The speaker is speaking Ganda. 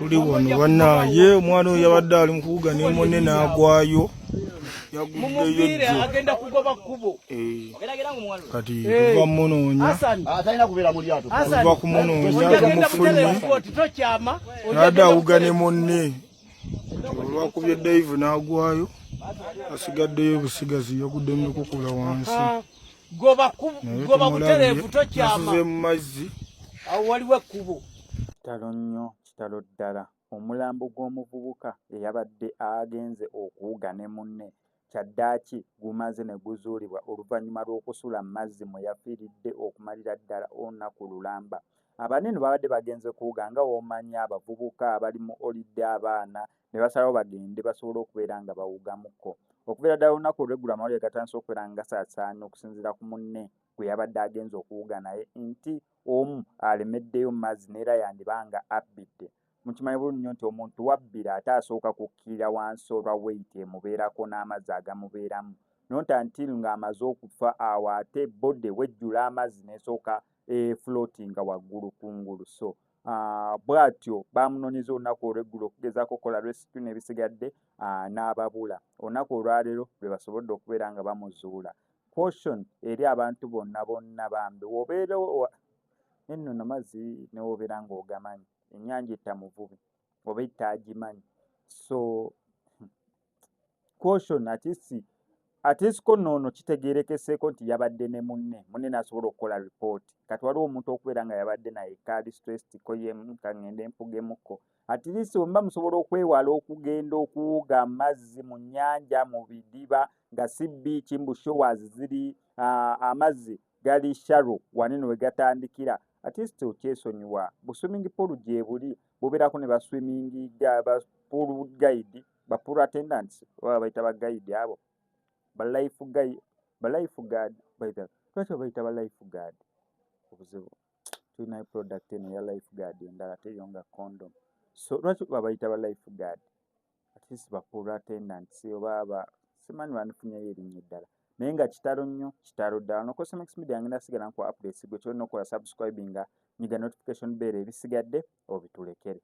Tuli wano bannaaye, omwana oyo yabadde ali mu kuwuga ne munne n'agwayo, yaguddeyo. Mumuviire. Jjo. Agenda kugoba kkubo. Eh, kati tuva munoonya. Hasani. Talina kubeera mu lyato. Hasani. Tuva kumunoonya. Ojja genda Tumufunye. butereevu oti tokyama. Yabadde awuga ne munne, olwakubye dive n'agwayo, asigaddeyo obusigazi, yagudde mu bikukula wansi. Goba Naye goba tumulabye. butereevu, tokyama. Yasuze mu mazzi. Awo waliwo ekkubo. Kitalo nnyo, kitalo ddala. Omulambo gw'omuvubuka eyabadde agenze okuwuga ne munne kyaddaaki gumaze ne guzuulibwa oluvannyuma lw'okusula mu mazzi mwe yafiiridde okumalira ddala olunaku lulamba. Abanene babadde bagenze kuwuga nga w'omanyi abavubuka abali mu holiday, abaana ne basalawo bagende basobole okubeera nga bawugamuko. Okuviira ddala olunaku olw'eggulo amawulire gatandise okubeera nga gasaasaana okusinziira ku munne gwe yabadde agenze okuwuga naye nti omu alemeddeyo mu mazzi n'era yandiba nga abbidde. Mukimanyi bulungi nnyo nti omuntu wabbira ate asooka kukkirira wansi olwa weight emubeerako n'amazzi agamubeeramu. Not until ng'amaze okufa, awo ate body wejjula amazzi n'esooka efloatinga waggulu kungulu. So bw'atyo baamunoonyeza olunaku olw'eggulo okugezaako okukola rescue n'ebisigadde n'ababula. Olunaku olwaleero lwe basobodde okubeera nga bamuzuula. Caution eri abantu bonna bonna, bambi, w'obeera nenno namazzi ne w'obeera ng'ogamanyi, ennyanja etta muvubi oba etta agimanyi. So caution. At least ko nno ono kitegeerekeseeko nti yabadde ne munne, munne n'asobola okukola report. Kati waliwo omuntu okubeera nga yabadde naye kaali stressed ko ye ka ŋŋende mpugemukko. At least bwe muba musobola okwewala okugenda okuwuga amazzi mu nnyanja, mu bidiba nga si beach, mbu shores ziri amazzi gali shallow wanene we gatandikira, at least okyesonyiwa. Bu swimming pool gye buli bubeerako ne ba swimming ba pool guide, ba pool attendants oba bayita ba guide abo, ba life guide, ba life guard. By the lwaki babayita ba life guard? Obuzibu tulinayo product eno eya life guard endala teriyo nga condom. So lwaki babayita ba life guard? At least ba pool attendants oba ba simanyi bandifunyeyo erinnya eddala. Naye nga kitalo nnyo, kitalo ddala. Nokosa Media, ngenda sigala nkuwa updates. Gwe kyolina okukola, subscribinga, nyiga notification bell, ebisigadde obitulekere.